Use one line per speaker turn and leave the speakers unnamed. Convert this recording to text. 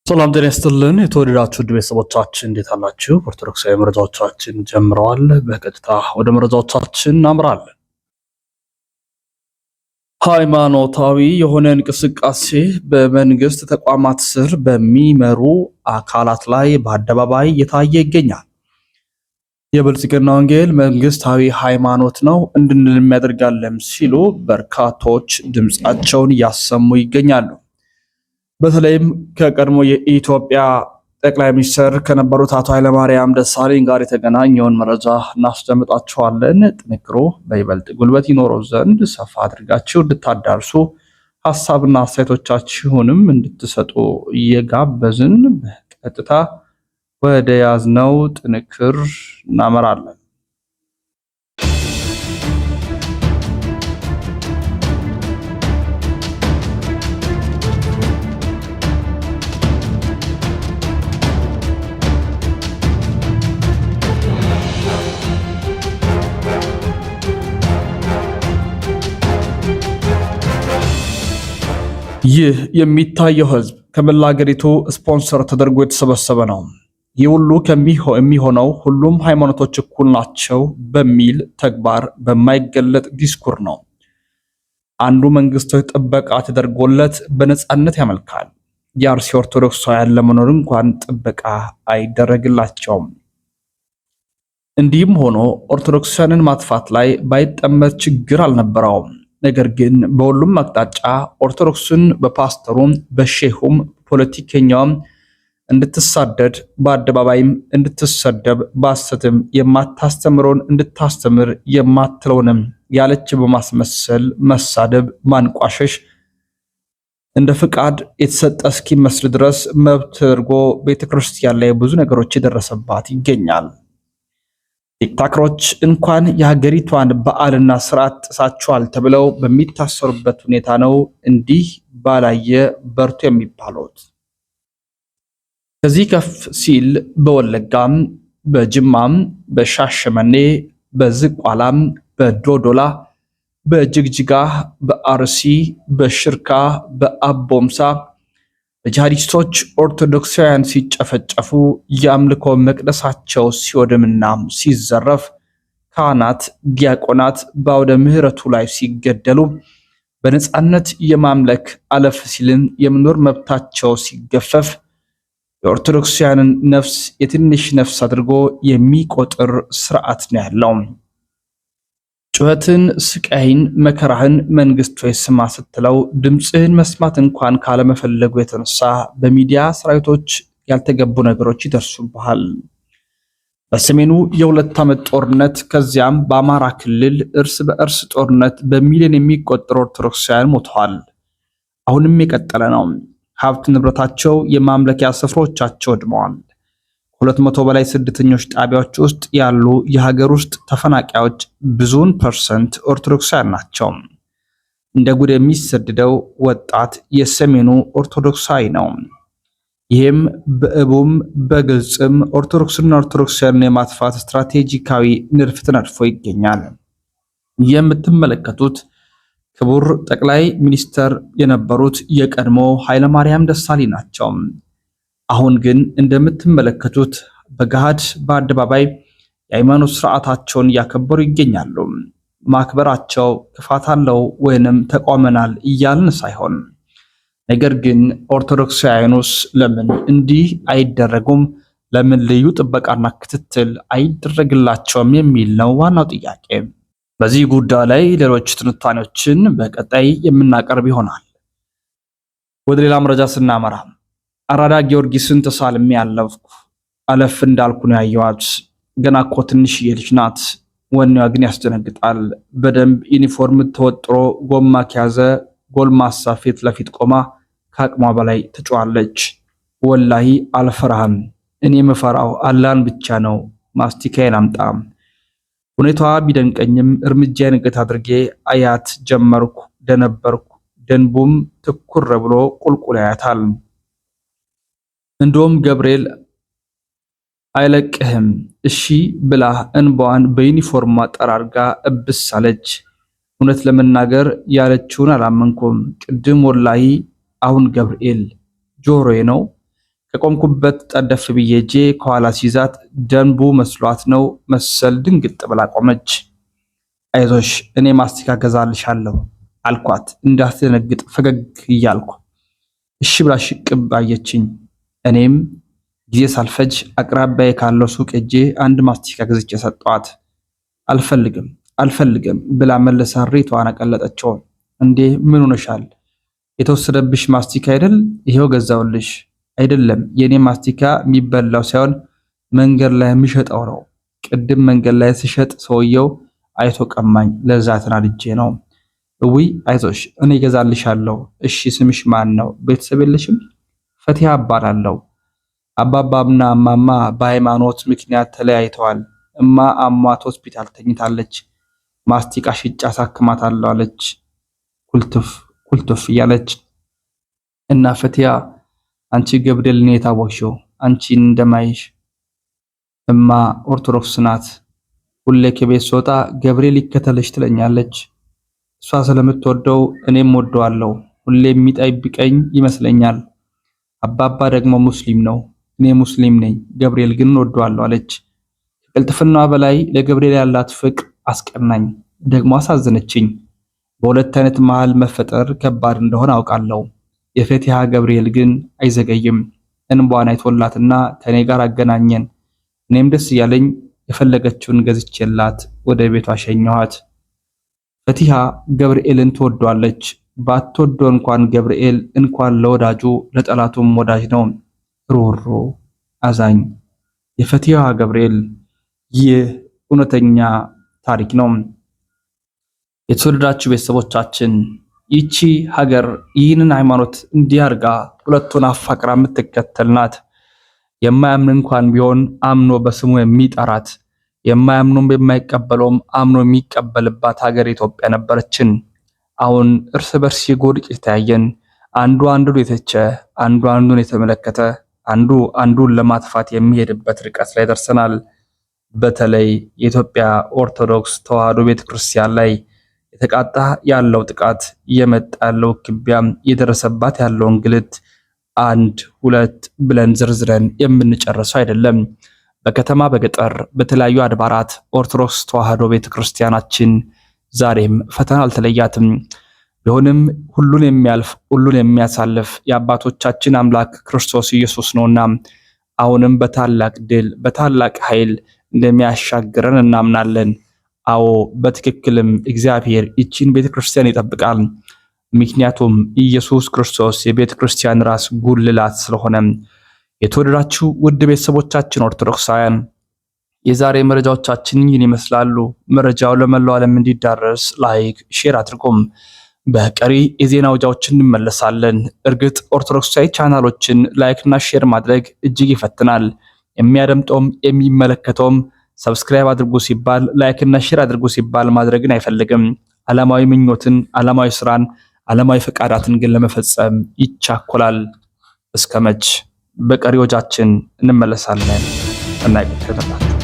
ሰላም ጤና ይስጥልን። የተወደዳችሁ ውድ ቤተሰቦቻችን እንዴት አላችሁ? ኦርቶዶክሳዊ መረጃዎቻችን ጀምረዋል። በቀጥታ ወደ መረጃዎቻችን እናምራለን። ሃይማኖታዊ የሆነ እንቅስቃሴ በመንግስት ተቋማት ስር በሚመሩ አካላት ላይ በአደባባይ እየታየ ይገኛል። የብልጽግና ወንጌል መንግስታዊ ሃይማኖት ነው እንድንል የሚያደርጋለም ሲሉ በርካቶች ድምፃቸውን እያሰሙ ይገኛሉ። በተለይም ከቀድሞ የኢትዮጵያ ጠቅላይ ሚኒስትር ከነበሩት አቶ ኃይለማርያም ደሳለኝ ጋር የተገናኘውን መረጃ እናስደምጣችኋለን። ጥንክሮ በይበልጥ ጉልበት ይኖረው ዘንድ ሰፋ አድርጋችሁ እንድታዳርሱ ሀሳብና አስተያየቶቻችሁንም እንድትሰጡ እየጋበዝን በቀጥታ ወደ ያዝነው ጥንክር እናመራለን። ይህ የሚታየው ህዝብ ከመላ አገሪቱ ስፖንሰር ተደርጎ የተሰበሰበ ነው። ይህ ሁሉ የሚሆነው ሁሉም ሃይማኖቶች እኩል ናቸው በሚል ተግባር በማይገለጥ ዲስኩር ነው። አንዱ መንግስታዊ ጥበቃ ተደርጎለት በነፃነት ያመልካል። የአርሲ ኦርቶዶክሳውያን ለመኖር እንኳን ጥበቃ አይደረግላቸውም። እንዲህም ሆኖ ኦርቶዶክሳውያንን ማጥፋት ላይ ባይጠመድ ችግር አልነበረውም። ነገር ግን በሁሉም አቅጣጫ ኦርቶዶክስን በፓስተሩም በሼሁም ፖለቲከኛውም እንድትሳደድ በአደባባይም እንድትሰደብ በሐሰትም የማታስተምረውን እንድታስተምር የማትለውንም ያለች በማስመሰል መሳደብ፣ ማንቋሸሽ እንደ ፍቃድ የተሰጠ እስኪመስል ድረስ መብት ተደርጎ ቤተክርስቲያን ላይ ብዙ ነገሮች የደረሰባት ይገኛል። ቲክታክሮች እንኳን የሀገሪቷን በዓልና ስርዓት ጥሳችኋል ተብለው በሚታሰሩበት ሁኔታ ነው እንዲህ ባላየ በርቱ የሚባሉት። ከዚህ ከፍ ሲል በወለጋም፣ በጅማም፣ በሻሸመኔ፣ በዝቋላም፣ በዶዶላ፣ በጅግጅጋ፣ በአርሲ፣ በሽርካ፣ በአቦምሳ በጂሃዲስቶች ኦርቶዶክሳውያን ሲጨፈጨፉ የአምልኮ መቅደሳቸው ሲወድምና ሲዘረፍ ካህናት፣ ዲያቆናት በአውደ ምሕረቱ ላይ ሲገደሉ በነፃነት የማምለክ አለፍ ሲልም የመኖር መብታቸው ሲገፈፍ የኦርቶዶክሳውያንን ነፍስ የትንሽ ነፍስ አድርጎ የሚቆጥር ስርዓት ነው ያለው። ጩኸትን፣ ስቃይን፣ መከራህን መንግስት ወይ ስማ ስትለው ድምፅህን መስማት እንኳን ካለመፈለጉ የተነሳ በሚዲያ ሰራዊቶች ያልተገቡ ነገሮች ይደርሱብሃል። በሰሜኑ የ2 ዓመት ጦርነት ከዚያም በአማራ ክልል እርስ በእርስ ጦርነት በሚሊዮን የሚቆጠሩ ኦርቶዶክሳውያን ሞተዋል። አሁንም የቀጠለ ነው። ሀብት ንብረታቸው፣ የማምለኪያ ስፍሮቻቸው ወድመዋል። 200 በላይ ስደተኞች ጣቢያዎች ውስጥ ያሉ የሀገር ውስጥ ተፈናቃዮች ብዙውን percent ኦርቶዶክሳውያን ናቸው። እንደ ጉድ የሚሰደደው ወጣት የሰሜኑ ኦርቶዶክሳዊ ነው። ይህም በእቡም በግልጽም ኦርቶዶክስና ኦርቶዶክሳውያንን የማጥፋት ስትራቴጂካዊ ንድፍ ተነድፎ ይገኛል። የምትመለከቱት ክቡር ጠቅላይ ሚኒስተር የነበሩት የቀድሞ ኃይለማርያም ደሳለኝ ናቸው። አሁን ግን እንደምትመለከቱት በገሃድ በአደባባይ የሃይማኖት ስርዓታቸውን እያከበሩ ይገኛሉ። ማክበራቸው ክፋት አለው ወይንም ተቋመናል እያልን ሳይሆን፣ ነገር ግን ኦርቶዶክሳውያኑስ ለምን እንዲህ አይደረጉም? ለምን ልዩ ጥበቃና ክትትል አይደረግላቸውም? የሚል ነው ዋናው ጥያቄ። በዚህ ጉዳይ ላይ ሌሎች ትንታኔዎችን በቀጣይ የምናቀርብ ይሆናል። ወደ ሌላ መረጃ ስናመራ አራዳ ጊዮርጊስን ተሳልሜ አለፍኩ። አለፍ እንዳልኩ ነው ያየኋት። ገና እኮ ትንሽዬ ልጅ ናት። ወኔዋ ግን ያስደነግጣል። በደንብ ዩኒፎርም ተወጥሮ ጎማ ከያዘ ጎልማሳ ፊት ለፊት ቆማ ከአቅሟ በላይ ትጮኻለች። ወላሂ አልፈራህም። እኔ የምፈራው አላህን ብቻ ነው። ማስቲካዬን አምጣ። ሁኔታዋ ቢደንቀኝም እርምጃዬን ገታ አድርጌ አያት ጀመርኩ። ደነበርኩ። ደንቡም ትኩር ብሎ ቁልቁል ያያታል። እንደውም ገብርኤል አይለቅህም እሺ ብላ እንባዋን በዩኒፎርሟ ጠራርጋ እብስ አለች። እውነት ለመናገር ያለችውን አላመንኩም። ቅድም ወላሂ፣ አሁን ገብርኤል ጆሮዬ ነው። ከቆምኩበት ጠደፍ ብዬ እጄ ከኋላ ሲይዛት ደንቡ መስሏት ነው መሰል ድንግጥ ብላ ቆመች። አይዞሽ እኔ ማስቲካ ገዛልሻለሁ አልኳት እንዳትደነግጥ ፈገግ እያልኩ። እሺ ብላ ሽቅብ አየችኝ። እኔም ጊዜ ሳልፈጅ አቅራቢያዬ ካለው ሱቅ ሄጄ አንድ ማስቲካ ገዝቼ ሰጠኋት። አልፈልግም አልፈልግም ብላ መልሳ ሬቷን አቀለጠችው። እንዴ ምን ሆነሻል? የተወሰደብሽ ማስቲካ አይደል? ይሄው ገዛውልሽ። አይደለም የኔ ማስቲካ የሚበላው ሳይሆን መንገድ ላይ የሚሸጠው ነው። ቅድም መንገድ ላይ ስሸጥ ሰውየው አይቶ ቀማኝ። ለዛ ተናድጄ ነው። እውይ አይዞሽ እኔ እገዛልሻለሁ። እሺ ስምሽ ማን ነው? ቤተሰብ የለሽም? ፈቲሃ እባላለሁ። አባባና እማማ በሃይማኖት ምክንያት ተለያይተዋል። እማ አሟት ሆስፒታል ተኝታለች። ማስቲካ ሽጫ አሳክማታለሁ አለች ኩልትፍ ኩልትፍ እያለች። እና ፈቲያ አንቺ ገብርኤልን የታወቅሽው አንቺን እንደማይሽ እማ ኦርቶዶክስ ናት። ሁሌ ከቤት ስወጣ ገብርኤል ይከተልሽ ትለኛለች። እሷ ስለምትወደው እኔም ወደዋለሁ። ሁሌ የሚጠብቀኝ ይመስለኛል። አባባ ደግሞ ሙስሊም ነው፣ እኔ ሙስሊም ነኝ፣ ገብርኤል ግን ወደዋለሁ አለች። ከቅልጥፍናዋ በላይ ለገብርኤል ያላት ፍቅር አስቀናኝ፣ ደግሞ አሳዘነችኝ። በሁለት አይነት መሃል መፈጠር ከባድ እንደሆነ አውቃለሁ። የፈቲሃ ገብርኤል ግን አይዘገይም። እንቧን አይቶላትና ከኔ ጋር አገናኘን። እኔም ደስ እያለኝ የፈለገችውን ገዝቼላት ወደ ቤቷ ሸኘኋት። ፈቲሃ ገብርኤልን ትወዷለች። ባትወደው እንኳን ገብርኤል እንኳን ለወዳጁ ለጠላቱም ወዳጅ ነው። ሩህሩህ፣ አዛኝ የፈቲሃ ገብርኤል ይህ እውነተኛ ታሪክ ነው። የተወደዳችሁ ቤተሰቦቻችን ይቺ ሀገር ይህንን ሃይማኖት እንዲህ አድርጋ ሁለቱን አፋቅራ የምትከተል ናት። የማያምን እንኳን ቢሆን አምኖ በስሙ የሚጠራት የማያምኑም የማይቀበለውም አምኖ የሚቀበልባት ሀገር ኢትዮጵያ ነበረችን። አሁን እርስ በርስ የጎሪጥ የተያየን፣ አንዱ አንዱን የተቸ፣ አንዱ አንዱን የተመለከተ፣ አንዱ አንዱን ለማጥፋት የሚሄድበት ርቀት ላይ ደርሰናል። በተለይ የኢትዮጵያ ኦርቶዶክስ ተዋሕዶ ቤተክርስቲያን ላይ የተቃጣ ያለው ጥቃት፣ እየመጣ ያለው ክቢያ፣ እየደረሰባት ያለው እንግልት አንድ ሁለት ብለን ዝርዝረን የምንጨርሰው አይደለም። በከተማ በገጠር በተለያዩ አድባራት ኦርቶዶክስ ተዋሕዶ ቤተክርስቲያናችን ዛሬም ፈተና አልተለያትም። ቢሆንም ሁሉን የሚያልፍ ሁሉን የሚያሳልፍ የአባቶቻችን አምላክ ክርስቶስ ኢየሱስ ነውና አሁንም በታላቅ ድል በታላቅ ኃይል እንደሚያሻግረን እናምናለን። አዎ በትክክልም እግዚአብሔር ይቺን ቤተክርስቲያን ይጠብቃል። ምክንያቱም ኢየሱስ ክርስቶስ የቤተ ክርስቲያን ራስ ጉልላት ስለሆነ። የተወደዳችሁ ውድ ቤተሰቦቻችን ኦርቶዶክሳውያን የዛሬ መረጃዎቻችን ይህን ይመስላሉ። መረጃው ለመላው ዓለም እንዲዳረስ like፣ share አድርጉም። በቀሪ የዜና እወጃዎች እንመለሳለን። እርግጥ ኦርቶዶክሳዊ ቻናሎችን like እና share ማድረግ እጅግ ይፈትናል። የሚያደምጠውም የሚመለከተውም subscribe አድርጉ ሲባል like እና share አድርጉ ሲባል ማድረግን አይፈልግም። ዓለማዊ ምኞትን፣ ዓለማዊ ስራን፣ ዓለማዊ ፈቃዳትን ግን ለመፈጸም ይቻኮላል። እስከ መች? በቀሪ ወጃችን እንመለሳለን እና ይቆጥራችሁ።